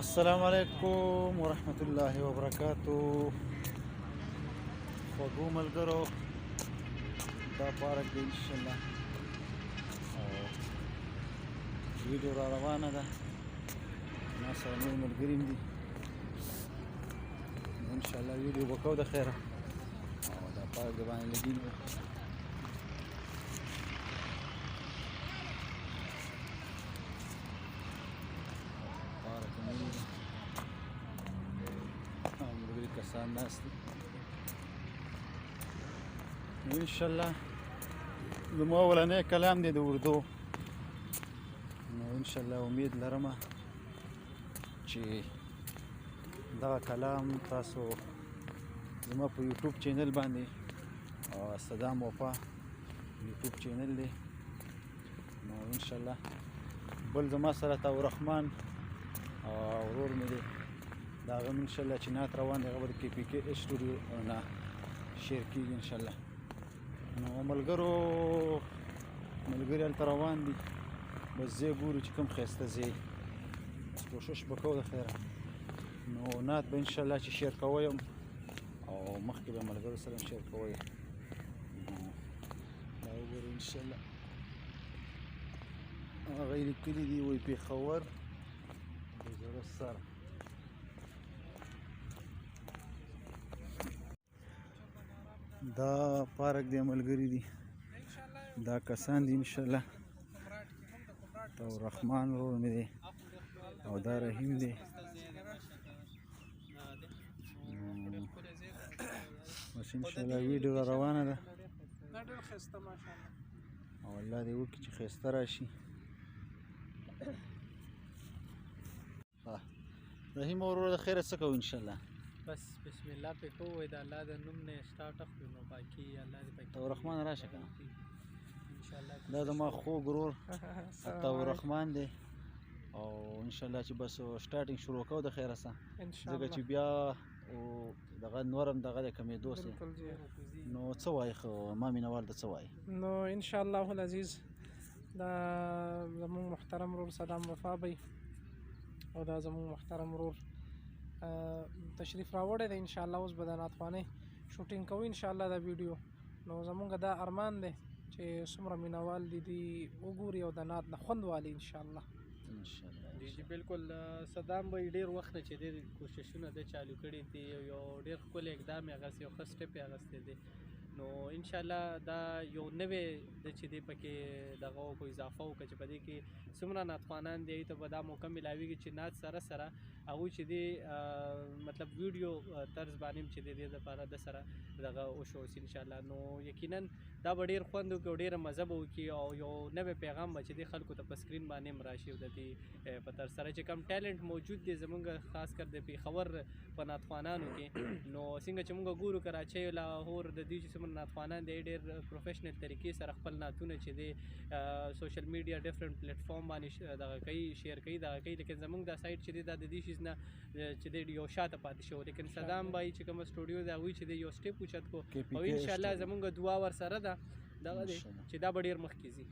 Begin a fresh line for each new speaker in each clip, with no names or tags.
السلام علیکم ورحمت الله وبرکاتو. خوږو ملګرو، دا پارک دی انشاءالله، او ویډیو را روانه ده. ما سره نور ملګري هم دي. انشاءالله ویډیو به کوو د خیره. او دا پارک د باندې لګي پارک مې او ملګري کسان ناست دي. نو انشاءالله زما اولنی کلام دی د اردو. نو انشاءالله امید لرم چې دغه کلام تاسو زما په یوټیوب چینل باندې، صدام وفا یوټیوب چینل دی. نو انشاءالله بل زما سره عطا الرحمن ورور مې دی، د هغه هم انشاءالله چې نعت روان دی، هغه به د کې پي کې سټوډیو نه share کېږي انشاءالله. نو ملګرو، ملګري هلته روان دي، بس ځای ګورو چې کوم ښایسته ځای، بس کوشش به کوو د خیره. نو نعت به انشاءالله چې share کوی هم، او مخکې به ملګرو سره هم share کوی. نو دا وګورئ انشاءالله، هغه یې لیکلي دي، وایي پېښور د زړه سر. دا پارک دی ملګري دي، دا کسان دي انشاءالله. تو رحمان ورور مې دی او دا رحیم دی. بس انشاءالله ویډیو را روانه ده، او الله دې وکړي چې ښایسته راشي. رحیم ورور د خیره څه کوو انشاءالله؟
بس بسم الله پې کوو، د الله د نوم نه سټارټ اخلو، نو باقي الله دې پکې.
الرحمن راشه که نه
انشاءالله.
دا زما خوږ ورور عطا الرحمن دی، او انشاءالله چې بس starting شروع کوو د خیره سره، ځکه چې بیا دغه نورم دغه د کمېدو سي. نو څه وایي؟ خو ما مینوال ته څه وایي؟
نو انشاءالله العزیز دا زموږ محترم ورور صدام وفا بی او دا زموږ محترم ورور تشریف راوړی دی. انشاءالله اوس به د نعتخوانۍ shooting کوو انشاءالله دا ویډیو. نو زموږ دا ارمان دی چې څومره مینوال دي دوی وګوري او د نعت نه خوند والي انشاءالله.
انشاءالله.
جی جی بالکل. صدام بھائی ډیر وخت نه چې ډیر کوششونه د چالو کړي دي، یو ډیر ښکلی اقدام یې اخیستی، یو ښه step یې اخیستی دی. نو انشاءالله دا یو نوې د چې دی پکې دغه وکړو، اضافه وکړه چې په دې کې څومره نعتخوانان دي ته به دا موقع ملاویږي چې نعت سره سره هغوی چې دی مطلب ویډیو طرز باندې هم چې دی دې دپاره د سره دغه وشو انشاءالله. نو یقینا دا به ډېر خوند وکړي او ډېره مزه به وکړي، او یو نوی پیغام به چې دی خلکو ته په screen باندې هم راشي. او د دې په تر سره چې کوم talent موجود دی زمونږ خاص کر د پېښور په نعتخوانانو کې، نو څنګه چې مونږ ګورو کراچۍ، لاهور، د دې چې څومره نعتخوانان دي ډېر professional طریقې سره خپل نعتونه چې دی social media different platform باندې دغه کوي، share کوي، دغه کوي. لیکن زمونږ دا side چې دی دا د دې شیز نه چې دی یو شاته پاتې شو. لیکن صدام بھائی چې کومه سټوډیو ده هغوی چې دی یو step اوچت کو، او انشاءالله زمونږ دعا ورسره ده دغه دی چې دا به ډېر مخکې ځي.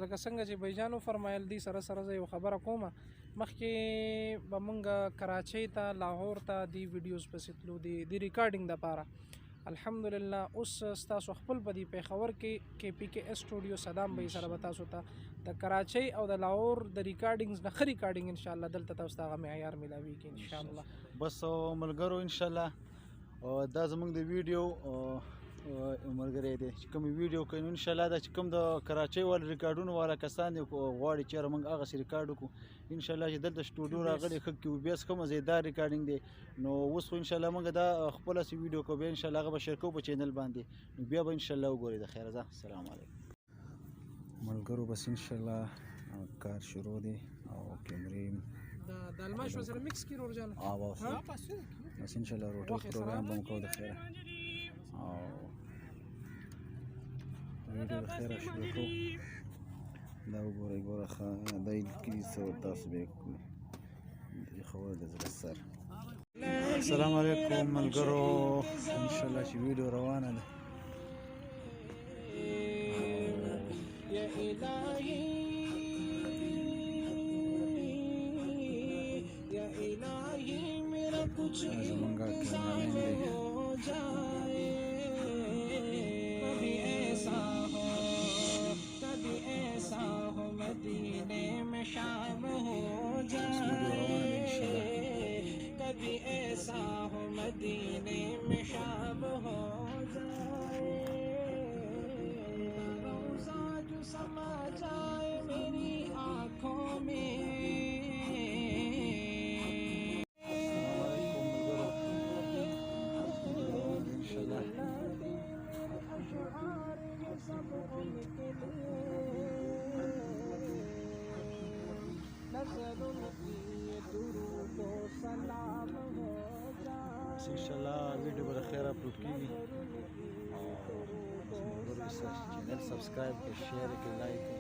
لکه څنګه چې بھیجان وفرمایل دي سره سره زه یو خبره کوم. مخکې به مونږ کراچۍ ته، لاهور ته دی videos پسې تلو دی recording دپاره. الحمدلله اوس ستاسو خپل په دې پېښور کې کې پي کې سټوډیو صدام بھائی سره به تاسو ته د کراچۍ او د لاهور د recordings نه ښه recording انشاءالله دلته تاسو ته هغه معیار میلاویږي انشاءالله.
بس ملګرو انشاءالله دا زمونږ د ویډیو ملګری دی چې کوم ویډیو کوي. نو انشاءالله دا چې کوم د کراچۍ والا ریکارډونو والا کسان دي غواړي چې موږ هغسې record وکړو، انشاءالله چې دلته سټوډیو راغلي ښه کیو بیس ښه مزیدار recording دی. نو اوس خو انشاءالله موږ دا خپله څه ویډیو کوو، بیا انشاءالله هغه به share کوو په channel باندې، نو بیا به انشاءالله وګورئ. د خیره ځه، السلام علیکم ملګرو. بس انشاءالله کار شروع دی او کیمرې
د الماش سره mix کی ورور جان.
بس انشاءالله روټۍ پروګرام به مو کوو د خیره، او ویډیو د خیره شروع کوو. دا وګورئ، ګوره ښه دا یې لیکلي څه تاسو به یې کړئ د خبره د زړه سر. السلام علیکم ملګرو، انشاءالله چې ویډیو روانه ده.
یا الهي
زمونږ کیمرامین دی. اوس ویډیو روانه ده انشاءالله. السلام علیکم ملګرو، ویډیو روانه ده انشاءالله. بس انشاءالله ویډیو به د خیره اپلوډ کیږي. او بس ملګرو چینل سبسکرایب کړئ، شیر کړئ، لایک کړئ.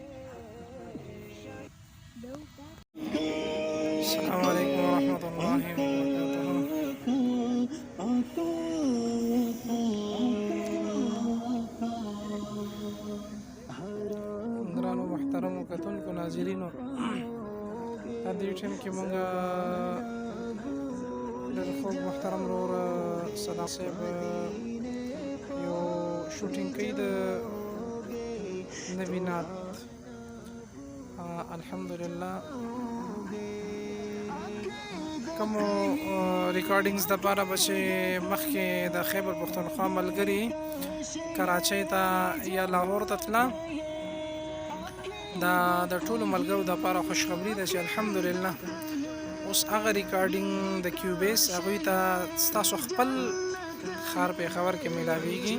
السلام علیکم ورحمة الله وبرکاته. ګرانو محترمو کتونکو ناظرینو، په دې ټیم کې مونږ ډېر خوږ محترم ورور صدام صاحب یو شوټینګ کوي د نوي نعت. الحمدلله کوم ریکارډینګز د پاره به چې مخکې د خیبر پښتونخوا ملګري کراچۍ ته یا لاهور ته تله، دا د ټولو ملګرو د پاره خوشخبری ده چې الحمدلله اوس هغه ریکارډینګ د کیوبیس هغوی ته ستاسو خپل ښار پېښور کې میلاویږي.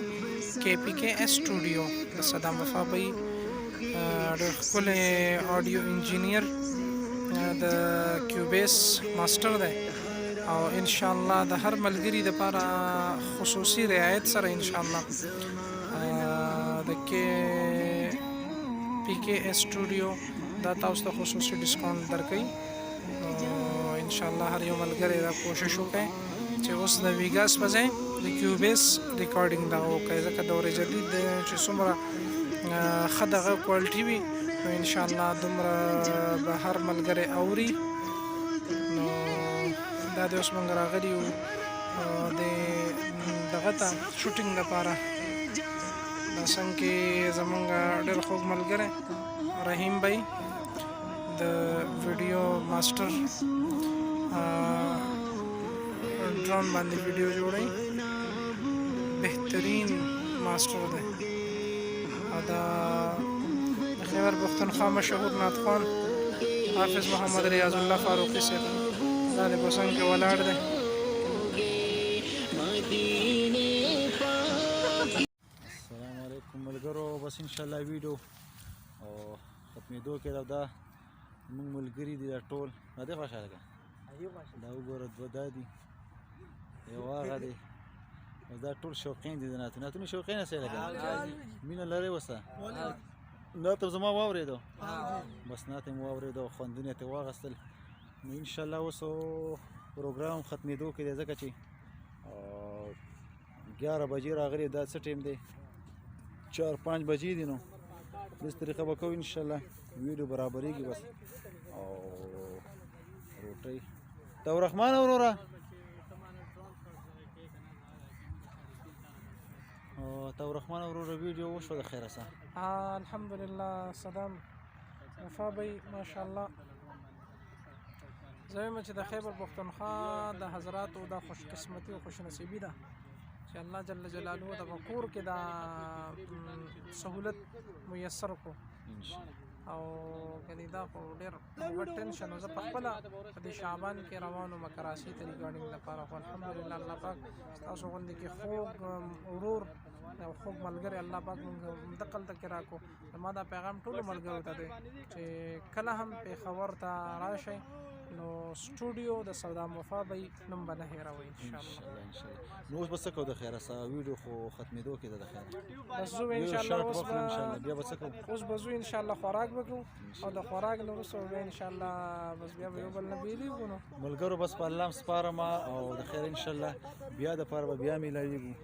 کې پی کې اس سټوډیو د صدام وفا بھائی ډېر ښکلی آډیو انجینیر د کیوبیس ماستر دی، او ان شاء الله د هر ملګري د پاره خصوصي رعایت سره ان شاء الله د کې پی کې اس سټوډیو دا تاسو ته خصوصي ډسکاونټ درکوي. نو ان شاء الله هر یو ملګری دا کوشش وکړي چې اوس د ویګاس په ځای د کیوبیس ریکارډینګ دغه وکړي، ځکه دور جدید دی چې څومره ښه دغه کوالټي وي نو ان شاء الله دومره به هر ملګری اوري. نو دا د اوس مونږ راغلي یو د دغه ته شوټینګ لپاره. دا څنګه کې زمونږ ډېر خوږ ملګری رحیم بھائی د ویډیو ماستر ډرون باندې ویډیو جوړوي، بهترین ماستر دی. او دا د خیبر پښتونخوا مشهور نعتخوان حافظ محمد ریاض الله فاروقي صاحب دا د په څنګ کې ولاړ دی.
السلام علیکم ملګرو، بس ان شاء الله ویډیو او ختمېدو کې دا دا موږ ملګري دي دا ټول. دا دی خوشحاله که دا وګوره، دوه دا دي، یو هغه دی. او دا ټول شوقین دي د نعتونو. نعتونو شوقین یاست لکه مینه لرئ اوسه؟ نعت زما واورېدو، بس نعت مې واورېدو، خوندونه یې ترې واخیستل. نو انشاءالله اوس پروګرام ختمېدو کې دی، ځکه چې 11 بجې راغلي، دا څه ټایم دی؟ 4-5 بجې دي. نو داسې طریقه به کوو انشاءالله ویډیو برابرېږي بس. او روټۍ تورحمان وروره، او تورحمان وروره ویډیو وشوه د خیره سه.
الحمدلله صدام وفا بھائی ماشاءالله، زه وایم چې د خیبر پښتونخوا د حضراتو دا خوشقسمتي او خوشنصیبي ده چې الله جل جلاله د په کور کې دا سهولت میسر کو. او کني دا خو ډېر غټ ټینشن و. زه په خپله په دې شعبان کې روان وم کراچۍ ته ریکارډینګ لپاره، خو الحمدلله الله پاک ستاسو غوندې کې خوږ ورور او خوږ ملګری الله پاک مونږ دقلته کې راکو. زما دا پیغام ټولو ملګرو ته دی چې کله هم پېښور ته راشئ نو سټوډیو د صدام وفا بھائی نوم به نه هېروئ ان شاء الله.
انشاءالله انشاءالله. نو اوس به څه کوو د خیره سه؟ ویډیو خو ختمېدو کې ده د خیره.
بس زه ان
یو
شاء الله
شارټ
اوس
واخلو انشاءالله،
به
بیا به څه کوو؟
اوس به ځو ان شاء الله خوراک به کوو، او د خوراک نه وروسته به بیا ان شاء الله بس بیا به یو بل نه بېلېږو. نو
ملګرو بس په الله هم سپارم، او د خیر انشاءالله بیا د پاره به بیا میلاویږو.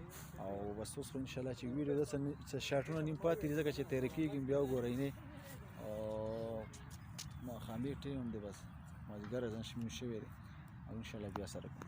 او بس اوس خو انشاءالله چې ویډیو د څه شارټونه نیم پاتې دي، ځکه چې تیاره کېږي بیا وګورئ نه. او ماښامي ټایم هم دی، بس مازدیګر اذان شوی دی، او انشاءالله بیا سره کوو.